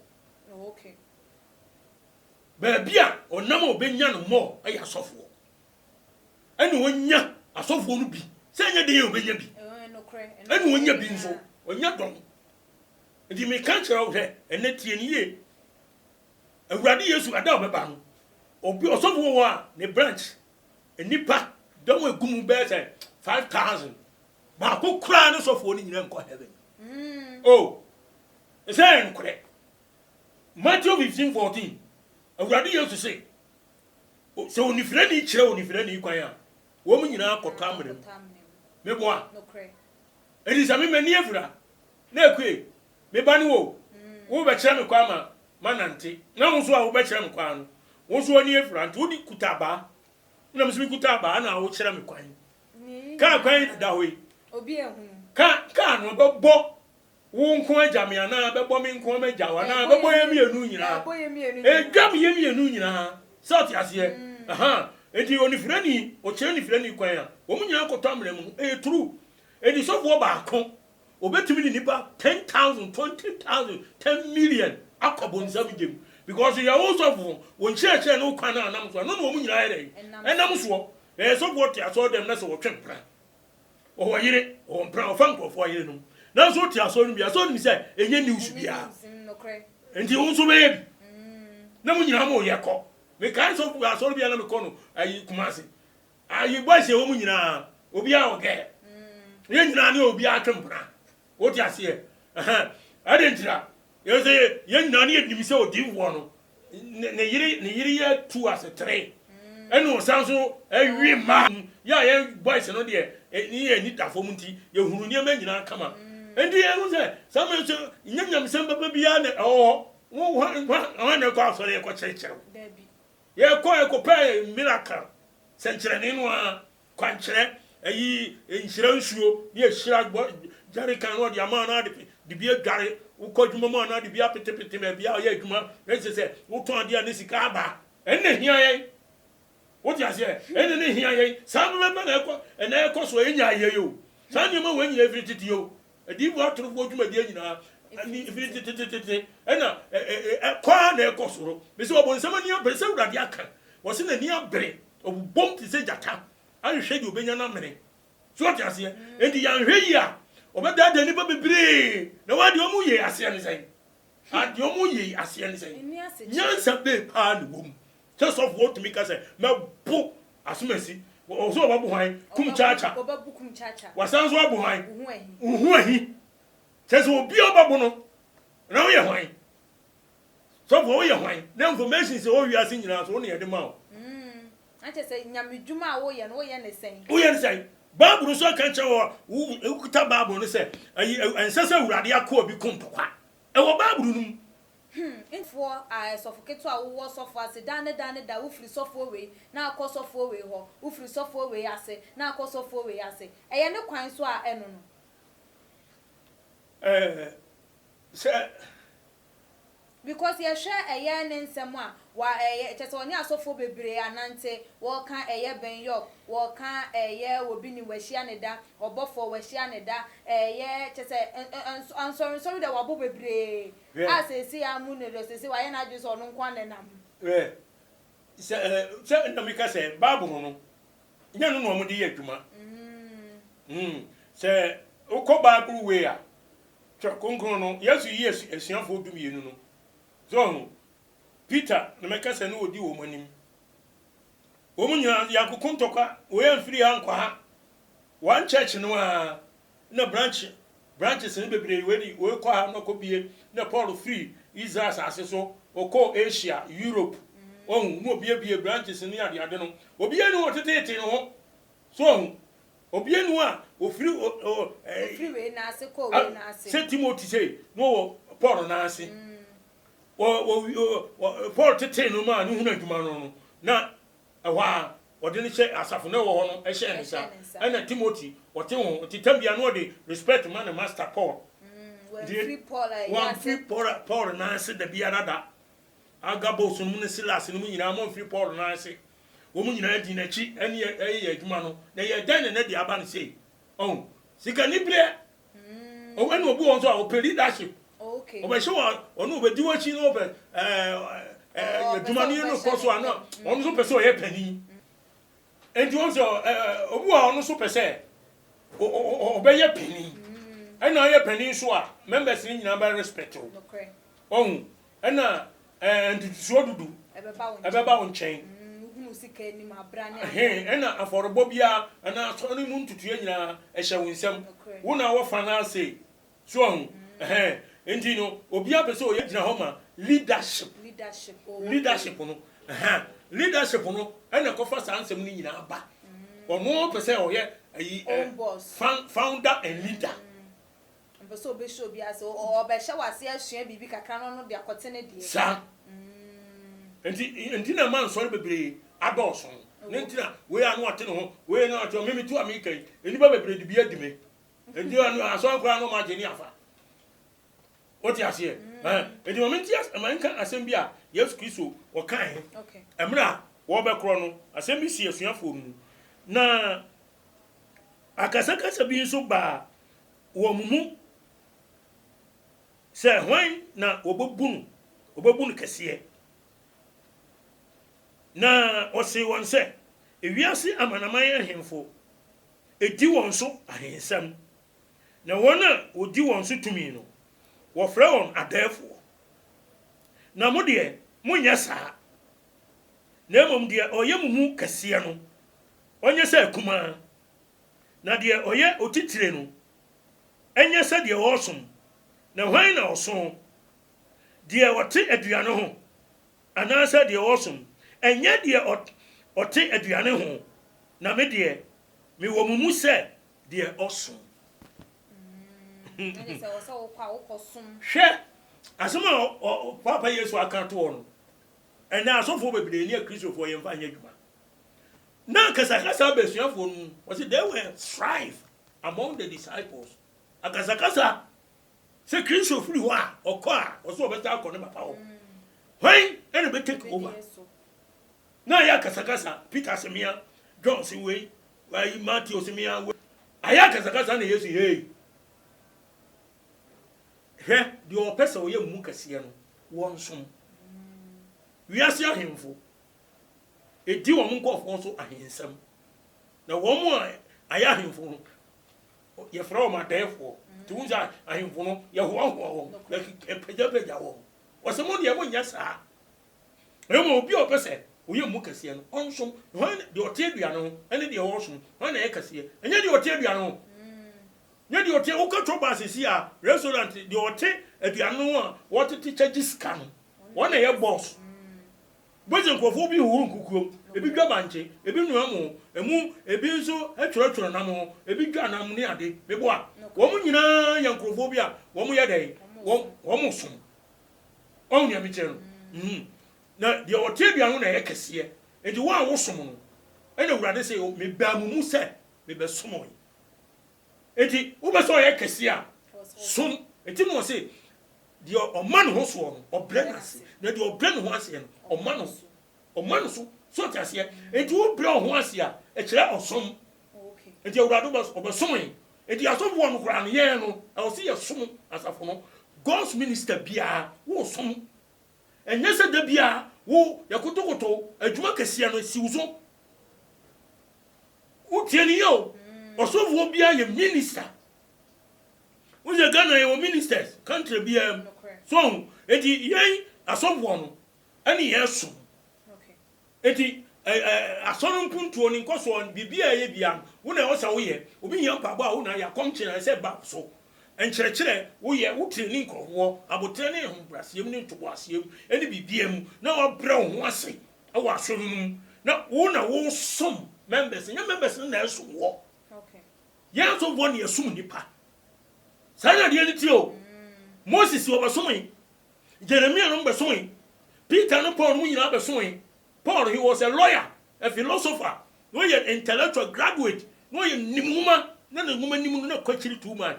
Baabi a ɔnam a ɔbɛnya no mɔ yɛ asɔfoɔ. Ɛna ɔnya asɔfoɔ no bi. Sɛ ɛnyɛ den a ɔbɛnya bi. Ɛna ɔnya bi nso. Ɔnya dɔm. Nti meka kyerɛ wo hwɛ, ɛnɛ tie no yie. Awurade Yesu ada a ɔbɛba no, obi ɔsɔfo wɔ hɔ a ne branch nnipa dɔm a egu mu bɛyɛ sɛ 5000 baako koraa ne sɔfoɔ no nyinaa nkɔ heaven. Mm. Oh, ɛsɛ yɛ nokorɛ. Matthew 15 14 Awurade Yesu se, sɛ onifirani kyerɛ onifirani kwan a, wɔn nyinaa kɔtɔ amena mu. Meboa. Enti sɛ me m'ani afira na akue Me ba ne wo o, worebɛkyerɛ me kwan ma manante, na wo nso a wobɛkyerɛ me kwan no, wo nso w'ani afira, nti wode kuta abaa, na me nso mekuta abaa na wokyerɛ me kwan. Kaa kwan yi da hɔ yi. Ka kaa no ɛbɛbɔ wo nko agya me anaa ɛbɛbɔ me nko magya wo anaa ɛbɛbɔ yɛn mmienu nyinaa. Ɛdwa me yɛn mmienu nyinaa. Sɛ ɔte aseɛ? Aha. Enti onifirani, ɔkyerɛ nifirani kwan a, wɔn nyinaa kɔtɔ amena mu no, ɛyɛ true. Enti sɔfoɔ baako, ɔbɛtumi de nipa 10,000, 20,000, 10 million akɔ bonsam gyem. Because yɛ wo sɔfo, wo nkyerɛkyerɛ ne wo kwan a ɔnam so, ɛno na wɔn nyinaa yɛ dɛn? Ɛnam soɔ. Ɛyɛ sɔfoɔ te asɔre dɛm na sɛ wɔtwe mpena. Ɔwɔ yere, ɔwɔ mpena, ɔfa nkurɔfoɔ yerenom. Nanso wote asɔre no bi a, sɛ wonim sɛ ɛnyɛ news biara. Nti wo nso bɛyɛ bi. Na mo nyinaa mo yɛ kɔ. Mekae sɛ asɔre bi a na mekɔ no ayi Kumasi. Ayi boys ɛwɔ mu nyinaa, obiara wɔ gɛɛ. Yɛn nyinaa ne obiara twe mpena. Wote aseɛ? Ɛhɛn. Ɛde ntira. Yɛn sɛ yɛn nyinaa ne yɛnim sɛ odiyifoɔ no ne ne yere ne yere yɛ tu ase tere. Ɛna ɔsan so ɛwe mmaa. Yɛ a yɛn boys no deɛ ne yɛn ani da fam nti yɛhunu nneɛma nyinaa kama. Nti yɛhu sɛ saa mmerɛ nso nyɛ nyamesɛm papa biara na ɛwɔ hɔ. Wo hwan hwan na ɛkɔ asɔre ɛkɔ kyerɛkyerɛ wo? Yɛkɔ ɛkɔpɛ miracle sɛnkyerɛnne no ara. Kwankyerɛ, ayi nhyira nsuo ne ahyira bɔ jerrycan na ɔde ama anaa de de bi adware wokɔ adwuma mu anaa de bi apetepete baabi a ɔyɛ adwuma na kyerɛ sɛ wotɔn adeɛ a ne sika aba ɛnna hia yɛn wote aseɛ ɛnna ne hia yɛn saa bɛbɛ na ɛkɔ ɛnna ɛkɔ so ɛnya ayɛ yi o saa nneɛma wɔ nyinaa ɛfiri tete o adiifoɔ atorofoɔ dwumadie nyinaa ɛfiri tetetete ɛna ɛkɔ a na ɛkɔ soro mesɛ ɔbonsam ani abere sɛ awurade aka wɔse n'ani abere Ɔbobom te sɛ gyata ahwehwɛ deɛ ɔbɛnya no amene. So ɔte aseɛ? Enti yɛanhwɛ yie a, ɔbɛdaadaa nnipa bebree. Na wɔn deɛ wɔn yei aseɛ ne sɛn? Adeɛ wɔn yei aseɛ ne sɛn? Nyansa bɛn paa na ɛwɔ mu sɛ sɔfoɔ tumi ka sɛ mɛbo asomasi? Ɔsɛ ɔbɛbo hwan? Kum kyaakya. Wasan nso abo hwan? Wohu ahi. Kyerɛ sɛ obi a ɔbɛbo no, na woyɛ hwan? Sɔfo woyɛ hwan? Na information sɛ wɔ wiase nyinaa so wo na yɛde ma wo. Mm, na kyerɛ sɛ nyamedwuma a woyɛ no, woyɛ ne sɛn? Woyɛ ne sɛn? Bible nso aka kyerɛ wɔ wokita Bible no sɛ ayi ɛnsɛ sɛ Awurade akoa bi ko ntɔkwa. Ɛwɔ Bible no mu. Hmm, foɔ a sɔfo ketewa a wowɔ sɔfo ase daa ne daa ne daa wofiri sɔfoɔ wei na akɔ sɔfoɔ wei hɔ, wofiri sɔfoɔ wei ase na akɔ sɔfoɔ wei ase. Ɛyɛ ne kwan so a ɛno no. Ɛɛ sɛ. Because yɛhwɛ ɛyɛ ne nsɛm a wa ɛyɛ kyerɛ sɛ ɔne asɔfoɔ bebree anante wɔka ɛyɛ Ben York wɔka ɛyɛ obi nim wahyia ne da ɔbɔfoɔ wahyia ne da ɛyɛ kyerɛ sɛ nsɔre nsɔre deɛ wabɔ bebree a seesei ara mu no deɛ seesei wayɛ n'adwene sɛ ɔno nko ara na ɛnam. Hwɛ sɛ sɛ na meka sɛ bible no nyɛ no na wɔde yɛ adwuma sɛ wokɔ bible wei a Twerɛ Kronkron no, Yesu yii asuafoɔ dumienu no. So wahu? Peter na mɛka sɛ na ɔdi wɔn anim. Wɔn nyinaa, yɛankoko ntɔkwa, wei amfiri ha ankɔ ha. One church no ara, na branch, branches no bebree, wei de, wei kɔ ha na ɔkɔ bie, na Paul firi Israel asase so, ɔkɔɔ Asia, Europe, wahu, na ɔbiebie branches ne adeade no. Obiara nni hɔ a ɔteteetee ne ho. So wahu? Obiara nni hɔ a ofiri o o ɛɛ. Ofiri wei nan ase kɔɔ wei nan ase. Sɛ Timothy sei, na ɔwɔ Paul nan ase. Wɔ wɔ wɔ Paul tetee no maa no hunu adwuma no no, na ɛhɔ ara ɔde no hyɛ asafo no ɛwɔ hɔ no ɛhyɛɛ ne nsa. Ɛna Timothy ɔte ho nti tam biara na ɔde respect ma ne master Paul. Wamfiri Paul ase. Wamfiri Paul Paul nan ase da biara da. Agabus nom ne Silas nom nyinaa wɔamfiri Paul nan ase. Wɔn nyinaa dii n'akyi ne yɛɛ adwuma no. Na ɛyɛɛ dɛn na ɛnnɛ deɛ aba no sei? Ɔho, sikanibereɛ. Ɛna obi wɔ hɔ nso a ɔpɛ leadership. Ɔbɛhyɛ wɔ ɔno ɔbɛdi w'akyi na ɔpɛ ɛɛ adwuma no yɛ no kɔ so a na ɔno nso pɛ sɛ ɔyɛ panin. Enti wɔn sɛ obi wɔ hɔ ɔno nso pɛ sɛ ɔbɛyɛ panin. Ɛna ɔyɛ panin nso a members no nyinaa bɛ respect wo. Ɔho, Ɛna ɛɛ ntotosoɔ dudu ɛbɛba wo nkyɛn. Ɛhɛn, ɛna afɔrebɔ biara anaa asɔre mu ntotoeɛ nyinaa ɛhyɛ wo nsam. Wo na wɔ final say. So wahu? Ɛhɛn, nti no obiara pɛ sɛ ɔyɛ gyina hɔ ma leadership. Leadership no, ɛhɛn, leadership no ɛna ɛkɔfa saa nsɛm no nyinaa ba. Ɔno pɛ sɛ ɔyɛ ayi ɛ founder and leader. Ɔmpɛ sɛ ɔbɛhyɛ obi ase. Ɔbɛhyɛ w'ase asua biribi kakra na ɔno de akɔte ne deɛ. Saa. Nti, nti na ɛma nsɔre bebree adɔɔso no. Ne nti na wei ano ɔte ne ho, wei ano ɔte ho, me metu a meka yi, nnipa bebree de bi adi me. Nti asɔre koraa no ɔmo agye ne afa. Wote aseɛ? Nti ma mente as ma nka asɛm bi a Yesu Kristo ɔkae mmerɛ a wɔrebɛkorɔ no, asɛm bi sii asuafoɔ no mu. Na akasakasa bi nso baa wɔn mu sɛ hwan na wɔbɛbu no, wɔbɛbu no kɛseɛ. Na ɔsee wɔn sɛ, Ewiase amanaman ahemfo di wɔn so ahensɛm, Na wɔn a wɔdi wɔn so tumi no, wɔfrɛ wɔn adɛɛfoɔ. Na mo deɛ, monnyɛ saa, na mmom deɛ ɔyɛ mo mu kɛseɛ no, ɔnyɛ sɛ akumaa, na deɛ ɔyɛ otitire no, nyɛ sɛ deɛ ɔresom. Na hwan na ɔso? Deɛ ɔte aduane ho, anaasɛ deɛ ɔresom? Ɛnyɛ deɛ ɔte aduane ho, na me deɛ, mewɔ mo mu sɛ deɛ ɔsom. Hwɛ asɛm a Paapa Yesu aka ato hɔ no, ɛnɛ asɔfoɔ bebree ne akristofoɔ yɛmfa nyɛ adwuma. Na akasakasa aba asuafoɔ no mu, wɔse there were strife among the disciples. Akasakasa sɛ Kristo firi hɔ a ɔkɔ a ɔsɛ ɔbɛsa akɔ ne papa hɔ. Hwan ɛna bɛ take over? Na ayɛ akasakasa, Peter se mea, John se wei, Ayi Matthew se mea wei. Ayɛ akasakasa na Yesu hei. Hwɛ, deɛ ɔpɛ sɛ ɔyɛ mu kɛseɛ no, wɔnsom. Wiase ahemfo ɛdi wɔn nkurɔfoɔ so ahensɛm. Na wɔn a ayɛ ahemfo no, yɛfrɛ wɔn adɛɛfoɔ. Nti wohu sɛ ahemfo no, yɛhoahoa wɔn, yɛpagyapagya wɔn. Ɔsɛ mo deɛ monyɛ saa. Na mmom obi a ɔpɛ sɛ ɔyɛ mu kɛseɛ no, ɔnsom. Hwan ne, deɛ ɔte dua no ho ne deɛ ɔresom, hwan na ɛyɛ kɛseɛ? Ɛnyɛ deɛ ɔte dua no ho. Nyɛ deɛ ɔte, wokɔ chop bar seesei a, restaurant, deɛ ɔte aduane no ho a wɔtete kyɛ gye sika no, wɔn na ɛyɛ boss. Wobɛhu sɛ nkurɔfoɔ bi hohoro nkukuom, ebi dwa bankye, ebi noa mo, emu, ebi nso twerɛtwerɛ nam ho, ebi dwa nam ne ade. Meboa? Wɔn nyinaa yɛ nkurɔfoɔ bi a wɔyɛ dɛn? Wɔn, wɔsom. Wahu nea mekyerɛ no? Mm. Na deɛ ɔte aduane ho na ɛyɛ kɛseɛ. Enti wo a wosom no, ɛna Awurade se, mebaa mo mu sɛ mebɛsom yi. Enti wopɛ sɛ ɔyɛ kɛseɛ a, som. Enti na ɔse, deɛ ɔma ne ho soɔ no, ɔbrɛ no ase. Na deɛ ɔbrɛ ne ho aseɛ no, ɔma no, ɔma no so. So ɔte aseɛ? Enti wobrɛ wo ho ase a, ɛkyerɛ ɔsom. Enti Awurade ɔbɛsom yɛn. Enti asɔfoɔ no koraa no, yɛn no, ɛwɔ sɛ yɛsom asafo no. God's minister biara, wosom. Ɛnyɛ sɛ da biara wo yɛkotokoto adwuma kɛseɛ no si wo so. Wotie no yie o. Ɔsɔfoɔ biara yɛ minister. Wo sɛ Ghana yɛwɔ ministers country biara mu. So ɔho, enti yɛn asɔfoɔ no ɛne yɛsom. Enti, ɛ, ɛ, asɔre mpuntuo ne nkɔsoɔ, biribiara a ɛyɛ biara no, wo na ɛwɔ sɛ woyɛ. Obi hia mpaebɔ a, wo na ayɛ. Akɔmkyere a, ɛsɛ ɛba wo so. Nkyerɛkyerɛ, woyɛ, wo traini nkurɔfoɔ, aboterɛ ne ahobrɛaseɛ mu ne ntoboaseɛ mu ne biribiara mu, na woabrɛ wo ho ase wɔ asɔre no mu, na wo na wosom members, ɛnyɛ members no na ɛsom woɔ. Yɛn asɔfoɔ na yɛsom nnipa. Saa na adeɛ no teɛ o. Moses ɔbɛsomee, Jeremia nom bɛsomee, Peter ne Paul nom nyinaa bɛsomee. Paul, he was a lawyer, a philosopher, na ɔyɛ intellectual graduate, na ɔyɛ nim nwoma, na ne nwoma nim no na ɛkɔ akyiri too much.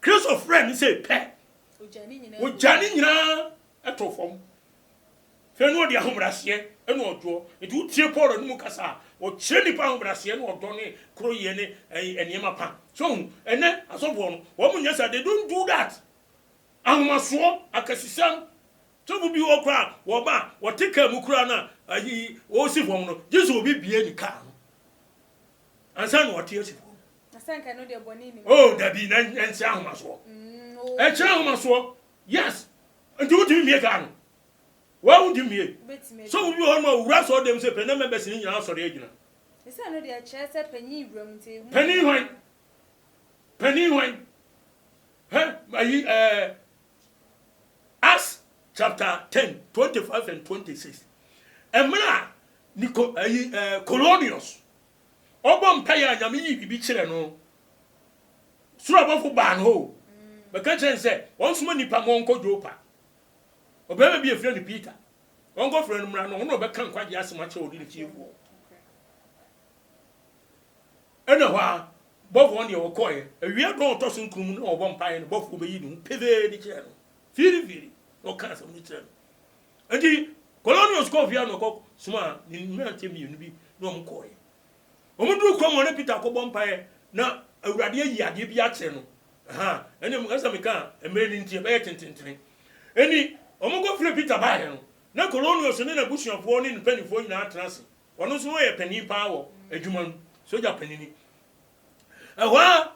Kristo frɛɛ no sɛ pɛ, ɔgyaa ne nyinaa too fam. Afei na ɔde ahobrɛaseɛ ne ɔdwoɔ. Nti wotie Paul anom kasa a, ɔkyerɛ nnipa ahobrɛaseɛ ne ɔdɔ ne koroyɛ ne nneɛma pa. So hu, ɛnnɛ asɔfoɔ no, wɔn nyɛ saa, they don't do that. Ahomasoɔ, akɛsesɛm, Sɔfo bi wɔ hɔ koraa a, wɔba a, wɔte kaa mu koraa na ayi wɔresi fam no, gye sɛ obi bue ne kaa no ansa na wɔate asi fam. Na sɛ nka ɛno deɛ bɔne nni mu. Oh, dabi, na ɛnkyerɛ ahomasoɔ. Oh. Ɛkyerɛ ahomasoɔ, yes. Nti wotumi mmie kaa no. Wɔn wotumi mmie. Wobɛtumi abie. Sɔfo bi wɔ hɔ no a, owura asɔre dɛm sɛ pɛ na members no nyinaa asɔre agyina. Sɛ ɛno deɛ ɛkyerɛ sɛ panyin wura mu nti. Panin hwan? Panin hwan? Hɛ, ayi, ɛɛ. Acts chapter 10, 25 and 26. Mmerɛ a Niko, ayi, eh, Kolonius, ɔbɔ mpaeɛ a Nyame yii biribi kyerɛ no, soro abɔfo baa no hɔ o, bɛka kyerɛ no sɛ ɔnsoma nnipa ma ɔnkɔ Jopa. Ɔbarima bi a yɛfrɛ no Peter, ɔnkɔfrɛ no mmra na ɔno na ɔbɛka nkwagyeɛ asɛm akyerɛ ɔne ne fiefoɔ. Ɛna hɔ ara, bɔfoɔ no deɛ ɔkɔeɛ. Awia dɔn a ɔtɔ so nkron mu no na ɔrebɔ mpaeɛ no, bɔfoɔ bɛyii ne ho pefee de kyerɛɛ no. Fiirifiri, na ɔkaa asɛm no kyerɛɛ no. Enti Kornelius kɔɔ fie a na ɔkɔ somaa ne mmeranteɛ mmienu bi na wɔn kɔeɛ. Wɔn duru kurom hɔ na Peter akɔbɔ mpaeɛ na Awurade ayi adeɛ bi akyerɛ no. Aha, ɛne ɛsɛ meka a mmerɛ no nti ɛbɛyɛ tententene. Enti wɔn kɔfrɛ Peter baeɛ no, na Kornelius ne n'abusuafoɔ ne ne mpanimfoɔ nyinaa atena ase. Ɔno nso na ɔyɛ panin paa wɔ adwuma no, sogya panini. Ɛhɔ ara,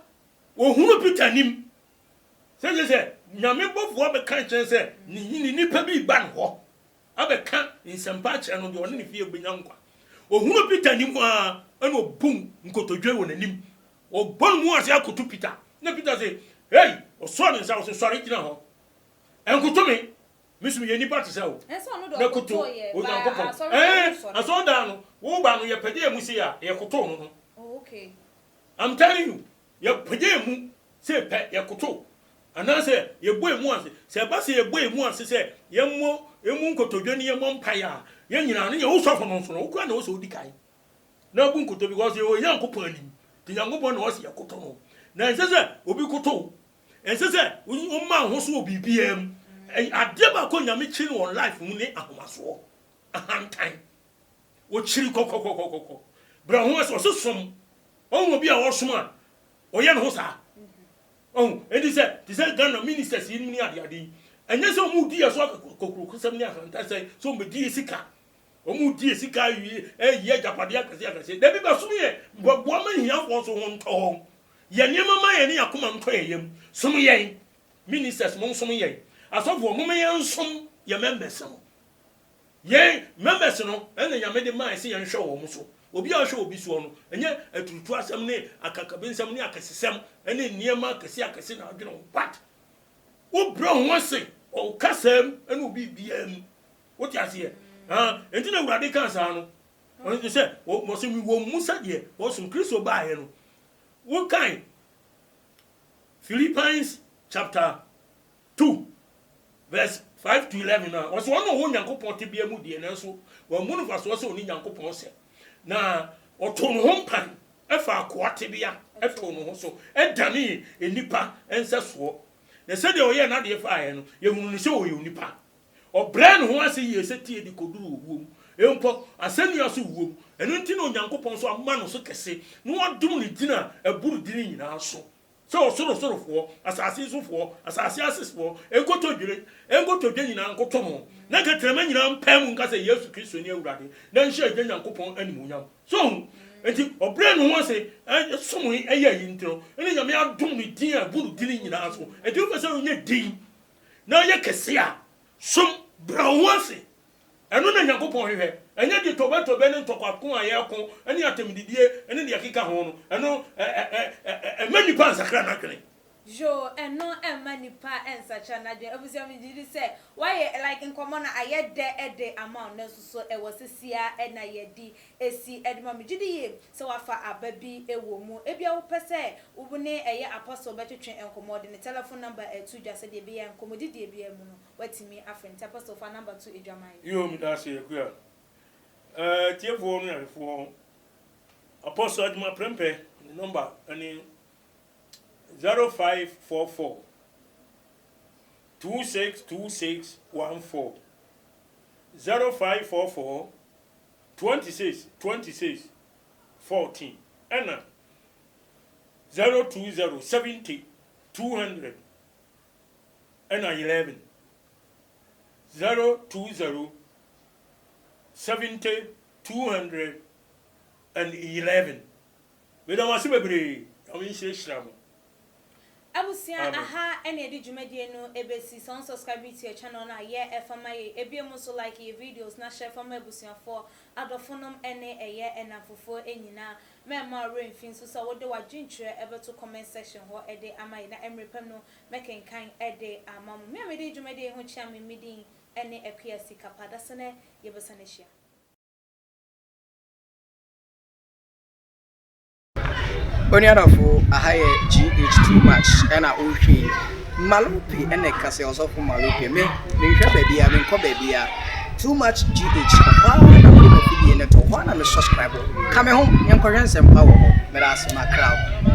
wɔhunu Peter anim sɛ sɛ sɛ Nyame bɔfoɔ abɛka nkyɛn sɛ ne ne nipa bi reba ne hɔ abɛka nsɛmpa akyerɛ no deɛ ɔne ne fie bɛnya nkwa. Ɔhunu Peter anim ara ɛna ɔbu nkotodwe wɔ n'anim. Ɔbɔ ne mu ase akoto Peter. Na Peter se, Hei! Ɔsɔɔ ne nsa, ɔse, Sɔre gyina hɔ. Ɛnkoto me. Me nso meyɛ nipa te sɛ wo. Na koto Onyankopɔn. Ɛɛ, asɔredan no, wo ba no, yɛpagya yɛn mu sei a, yɛkotow no no. I'm telling you, yɛpagya yɛn mu sei pɛ, yɛkotow. Anaasɛ yɛbɔ yɛn mu ase. Sɛ ɛba sɛ yɛbɔ yɛn mu ase sɛ yɛmmɔ yɛmmu nkotodwe ne yɛmmɔ mpaeɛ a, yɛn nyinaa no, yɛn wo sɔfo no nso no, wo koraa na ɛwɔ sɛ wodi kan na abu nkotodwe because yɛwɔ Nyankopɔn anim. Nti Nyankopɔn na ɔse yɛkoto no. Na ɛnsɛ sɛ obi kotow. Ɛnsɛ sɛ woma wo ho so wɔ biribiara mu. Adeɛ baako a Nyame kyiri no wɔ life mu ne ahomasoɔ, ahantan. Ɔkyiri kɔkɔkɔkɔkɔ. Brɛ wo ho ase, ɔse som. Ɔhu obi a ɔsom a, ɔyɛ ne ho saa. Ɔhu, enti sɛ, te sɛ Ghana ministers yi ne adeade yi, ɛnyɛ sɛ wɔn di yɛ so akɔkɔkɔsɛm ne ahantan sɛ, sɛ wɔn bɛdi yɛ sika. Wɔn di yɛ sika awie, ɛyi agyapadeɛ akɛseɛ akɛseɛ. Dabi bɛsom yɛ, bɛboa ma hiafoɔ nso ho ntɔ wɔn. Yɛ nneɛma ma yɛn ne yɛn akoma ntɔ yɛn yam. Som yɛn. Ministers monsom yɛn. Asɔfoɔ momma yɛn nsom yɛn members no. Yɛn members no ɛna Nyame de maa yɛn sɛ yɛn hwɛ wɔn so. Obi a ɔhwɛ obi soɔ no, ɛnyɛ aturutu asɛm ne akakabensɛm ne akɛsesɛm ne nneɛma akɛse akɛse na adwene ho but wo brɛ ho ase wɔ wo kasaa mu ne wo biribiara mu. Wote aseɛ? Haa, enti na Awurade kaa saa no. Sɛ, wɔse wɔn mu sɛdeɛ wɔsom Kristo baeɛ no, Wokan Philippians chapter 2 verse 5 to 11 a, ɔsɛ ɔno ɔwɔ Nyankopɔn tebea mu deɛ, nanso wammu no mfasoɔ sɛ ɔne Nyankopɔn sɛ. Na ɔtoo ne ho mpan faa akoa tebea too ne ho so danee nnipa nsɛsoɔ. Na sɛdeɛ ɔyɛɛ n'adeɛ faeɛ no, yɛhunu no sɛ ɔyɛ onipa. Ɔbrɛɛ ne ho ase yɛɛ setie de kɔduruu owuo mu, mpo asɛnnua so wuo mu. Ɛno nti na Onyankopɔn nso ama no so kɛse, na wadom no din a ɛboro din nyinaa so, sɛ ɔsorosorofoɔ, asase sofoɔ, asase asefoɔ, nkotodwe nkotodwe nyinaa nkoto no, na kɛtrɛma nyinaa mpae mu nka sɛ Yesu Kristo ne Awurade, na nhyɛ Agya Nyankopɔn animuonyam. So woahu? Enti ɔbrɛɛ ne ho ase somee yɛɛ eyi nti no, ɛna Nyame adom no din a ɛboro din nyinaa so. Enti wopɛ sɛ wonya din na ɔyɛ kɛse a, som, brɛ wo ho ase. Ɛno na Nyankopɔn hwehwɛ, ɛnyɛ deɛ tɔbɛtɔbɛ ne ntɔkwako a yɛko ne atɛmdidie ne deɛ ɛkeka ho no. Ɛno, ɛ, ɛ, ɛ, ɛmma nnipa nsakra n'adwene. Yoo ɛno ɛmma nipa nsakyera n'adwene abusua me gyidi sɛ wayɛ like nkɔmɔ no ayɛ dɛ de ama wo nanso so ɛwɔ sɛ sia na yɛde esi de ma me gyidi yie sɛ wafa aba bi wɔ mu ebia wopɛ sɛ wo ne ɛyɛ apostle bɛtwetwe nkɔmmɔ, ɔde ne telephone number reto dwa sɛdeɛ ɛbɛyɛ a nkɔmmɔdidie biara mu no woatumi afrɛ no. Nti Apostle fa number to dwa ma yɛn. Yoo medase Akua. Eh atiefoɔ ne ahwɛfoɔ, Apostle Agyemang Prempeh ne number ne 0544 2626 14, 0544 26 26 14 ɛna 020 70 200 ɛna 11 020 70 200 and 11 Meda mo ase bebree Nyame nhyirahyira mo. Abusua Amen. aha ɛna yɛde dwumadie no ɛbɛsi, sɛ wo nsubscribe to yɛ channel no a yɛ ɛfa ma yɛ, ɛbiom nso like yɛ videos na share fa ma abusuafoɔ, adɔfonom ɛne ɛyɛ ɛnamfofoɔ nyinaa. Mɛmma wo werɛ mfi nso sɛ wode w'adwenkyerɛ bɛto comment section hɔ de ama yɛn na mmerɛ pa mu no mɛkenkan de ama mo. Me a medi dwumadie yi ho kyea me, me din ne Akua Sikapa. Dasene yɛbɛsan ahyia. Onua dɔfo, aha yɛ GH too much ɛna wohwɛ yi. Malope ɛna ɛka sɛ ɔsɔfo Malope. Me, menhwɛ baabi a, menkɔ baabi a. Too much GH, ɔhɔ ara na mede. afidie no to hɔ a na me subscribe. Ka me ho, yɛnkɔhwɛ nsɛmpa wɔ hɔ. Meda ase, makra wo.